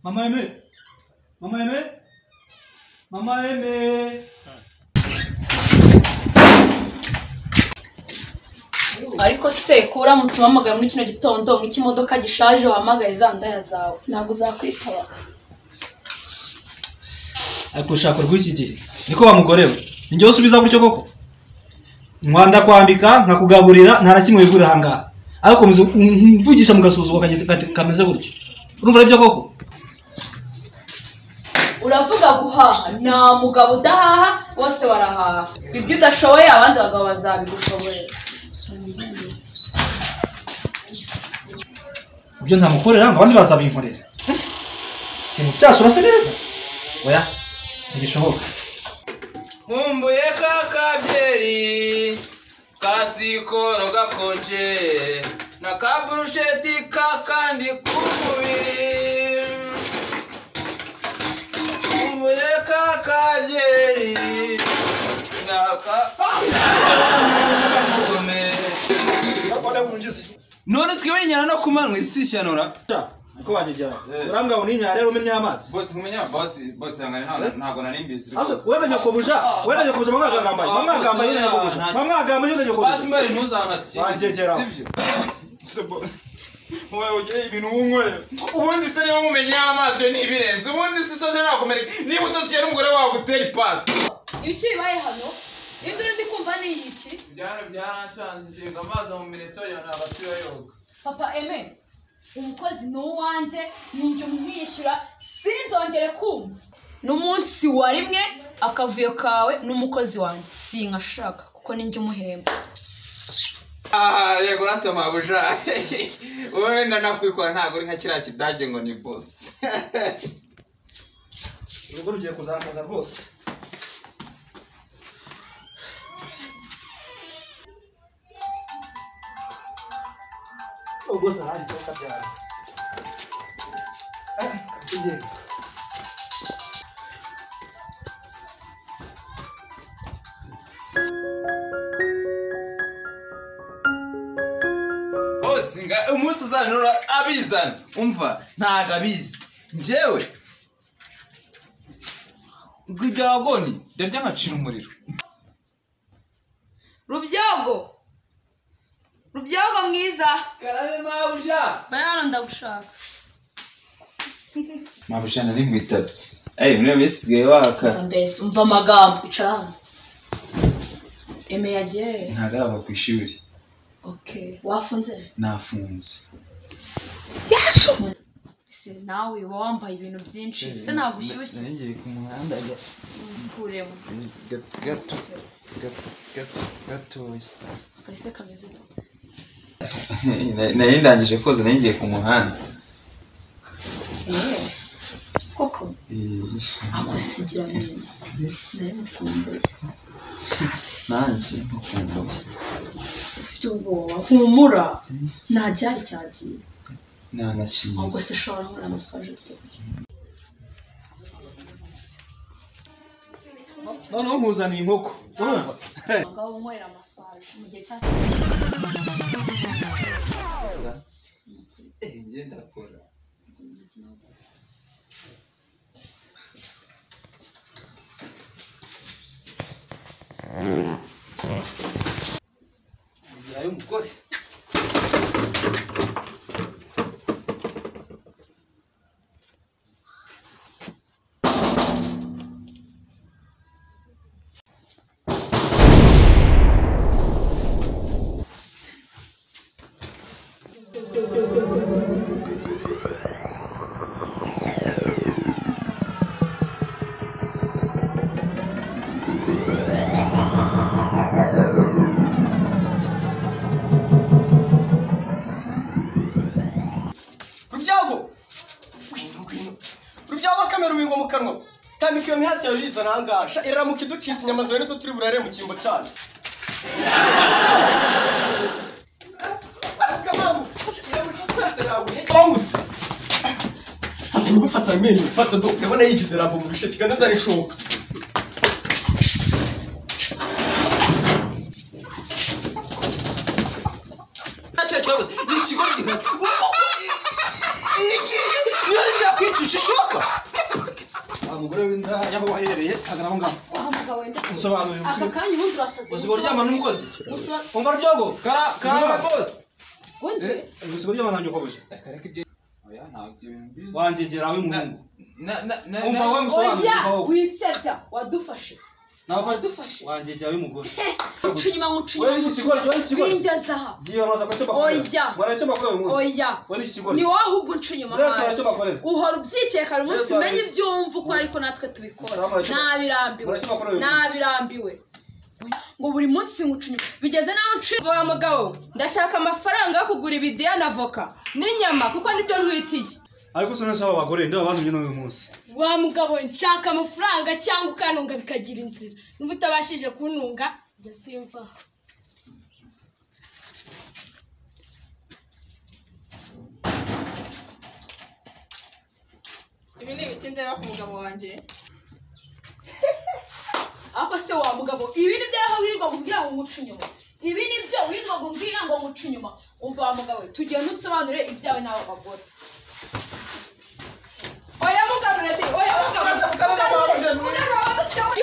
Mama Aimé. Mama Aimé. Mama Aimé. Ariko se ko uramutse umpamagaye muri kino gitondo nk'ikimodoka gishaje wahamagaye za ndaya zawe ntabwo uzakwitaba. Ariko ushaka rw'iki gihe niko wa mugore we ninjye usubiza gutyo koko nkwanda kwambika nkakugaburira nta na kimwe wigurira aha ngaha ariko mvugisha mugasuzugwa kameze gutyo urumva aribyo koko. Uravuga guhaha nta mugabo udahaha bose barahaha ibyo udashoboye abandi bagabo bazabigushoborera. Ibyo ntamukorera ngo abandi bazabinkorera si mu byasura se neza oya ntibishoboka. Nkumbuye ka kabyeri kasikoro gakonje na ka burusheti kakandi k'umubiri. Nkumbuye ka kabyeri na ka none twimenyana no kumanywa isishanura ko wanjye urambwa uninya rero umenya amazi bose kumenya bose bose ngane ntago nari mbizi rwose. Wewe nyakobuja wewe nyakobuja mwagagambaye mwagagambaye nyakobuja mwagagambaye nyakobuja basi mbere ntuzanatse wanjye sibyo wowe ugiye ibintu unyweye ubundi se niba mumenya amazi yo nibirenze ubundi se sose nakomereka niba utosiye n'umugore wawe gutera ipasi. Ibiki bibaye hano induru ndi kumva ni iki byara byarancanze ngenga amazi mu minetso yo ntabatuye yoga. Papa Aimé umukozi ni uwanjye ninjye umwishyura sinzongere kumva n'umunsi wa rimwe akavuyo kawe n'umukozi wanjye sinkashaka kuko ninjye umuhemba. Yego rata mabuja wowe ndanakwikora ntabwo uri nka kiriya kidage ngo ni boss. Urugo rugiye kuzankaza rwose. Ubwo sarari cyo kabyara. Bose nga umunsi uzanura abizana umva ntago abizi njyewe gwidaragoni ndarya nkacira umuriro. Rubyogo Rubyogo mwiza karabe mabuja bana ndagushaka. Mabuja nari ngwitabye eh muri misigaye waka mbese umva amagambo icara hano. Aimé yagiye ntagaraba ku ishuri. Okay wafunze? Nafunze. Yesu se nawe uba wambaye ibintu byinshi se nagushyushye ngiye ku muhanda kuremo gato gato gato gatoya akase kameze gute. Nari ndangije koza nari ngiye ku muhanda. Koko akusigira nyine nari mukumbuye nanjye mukumbuye ufite ubwoba humura nta cyari cyagiye nta na kimwe. Ubwo se ushobora nkora massage noneho nkuzaniye inkoko urumva ngaho nkorera massage mu gihe cyacu. Njye ndakora inzira y'umugore. Rubyago kamera ubingo mu kanwa tamika iyo mihati yabiza nangasha iramuka iducitse inyama zawe nizo turi burare mu cyimbo cyane. Fata gufata amenyo fata do ndabona yigize rambo mu bisheke kandi nzana ishoka. Ni ikigo gihari. Niyo ari byakwicisha. Ushishoka. Wa mugore w'inda yaho waherereye agara aho ngaho. Nsobanurira. Aka kanya ubundi urasaze. Uzi kuryama n'umukozi. Umva ryogo. Kara boss. Undi Uzi kuryama na nyoko buje. Reka ibyo. Oya ntabwo ibyo bintu bizi. Wangegera we muhungu. Na Umva wowe ngusobanurire. oya witsebya wadufashe. Wadufashe. Wangegera we mugore. Ucinyuma ngucinyuma. Wewe iki kigori, wewe iki kigori. Bingeza aha. Giye amaza ko cyo bakorera. Oya. Wara cyo bakorera uyu munsi. Oya. Wewe iki kigori. Ni wowe ahubwo uncinyuma. Uretse icyo bakorera. Uhora ubyikekana umunsi Uretse umenye ibyumva uko ariko natwe tubikora. Nabirambiwe. Uretse bakorera uyu munsi. Nabirambiwe. Ngo buri munsi ngucinyuma. Bigeze naho nci. Vora mugabo, ndashaka amafaranga yo kugura ibidiya na voka n'inyama kuko nibyo ntwitiye. Ariko se nese aba bagore ndaba bantumye n'uyu munsi. Wa mugabo nshaka amafaranga cyangwa ukanunga bikagira inzira. Niba utabashije kununga njya simva. Ibi ni ibiki ndeba ku mugabo wanjye? Ako se wa mugabo, ibi ni byo aho wirirwa kumbwira ngo nguce inyuma. Ibi ni byo wirirwa kumbwira ngo nguce inyuma. Umva wa mugabo, tugenda unsobanurire ibyawe n'abo bagore. Oya mugarure de, oya mugarure. Mugarure.